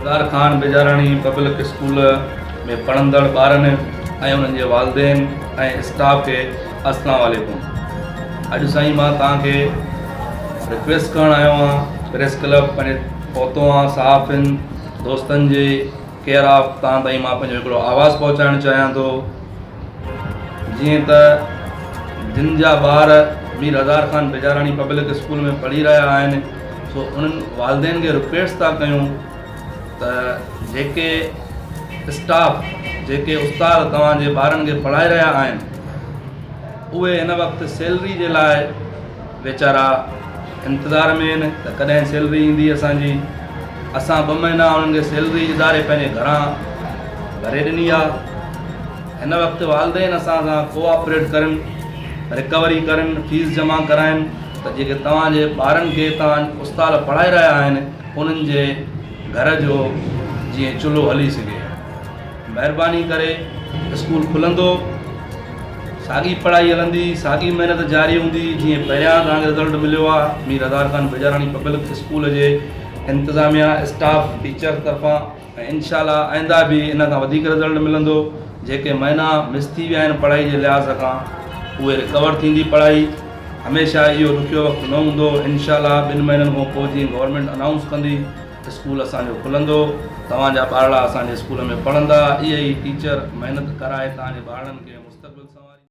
هزار Khan Bijarani public school ۾ پڙهندڙ ٻارن ۽ انهن جي والدين ۽ اسٽاف کي السلام عليڪم. اڄ سائين مان توهان کي رڪويسٽ ڪرڻ آيو آهيان، پريس ڪلب پنهنجي پهتو آهيان، صحافين دوستن جي ڪيئر آف توهان تائين مان پنهنجو هڪڙو آواز پهچائڻ چاهيان ٿو. جيئن ته جن جا ٻار مير هزار خان بجاراڻي پبلڪ اسڪول ۾ پڙهي رهيا آهن، سو انهن والدين کي رڪويسٽ ٿا ڪيون ته جيڪي اسٽاف، جيڪي استاد توهان جي ٻارن کي پڙهائي رهيا آهن، اهي هن وقت سيلري جي لاء ويچارا انتظار ۾ آهن ته ڪڏهن سيلري ايندي اسان جي. اسان ٻه مهينا انهن کي سيلري اداري پنهنجي گهران ڀري ڏني آهي. هن وقت والدين اسان سان ڪوآپريٽ ڪرن، رڪوري ڪرن، فيس جمع ڪرائن ته جيڪي توهان جي ٻارن کي توهان استاد پڙهائي رهيا آهن انهن جي گهر جو جيئن چلهو هلي سگهي. مهرباني ڪري اسڪول کلندو، ساڳي پڙهائي هلندي، ساڳي محنت جاري هوندي جيئن پهريان توهان کي رزلٽ مليو آهي. مير هزار خان بجاراڻي پبلڪ اسڪول جي انتظاميا، اسٽاف، ٽيچرز طرفان ۽ انشاء الله آئنده به ان کان وڌيڪ رزلٽ ملندو. جيڪي مهينا مس ٿي ويا آهن پڙهائي جي لحاظ کان اهي رڪور ٿيندي پڙهائي. هميشه اهو ڏکيو وقت نه هوندو. انشاء الله ٻن مهينن کان پوء جيئن گورنمينٽ انائونس ڪندي اسڪول اسان جو کلندو، توهان جا ٻارڙا اسان جي اسڪول ۾ پڙهندا. اهي ئي ٽيچر محنت ڪرائي توهان جي ٻارڙن کي مستقبل سنواريندا.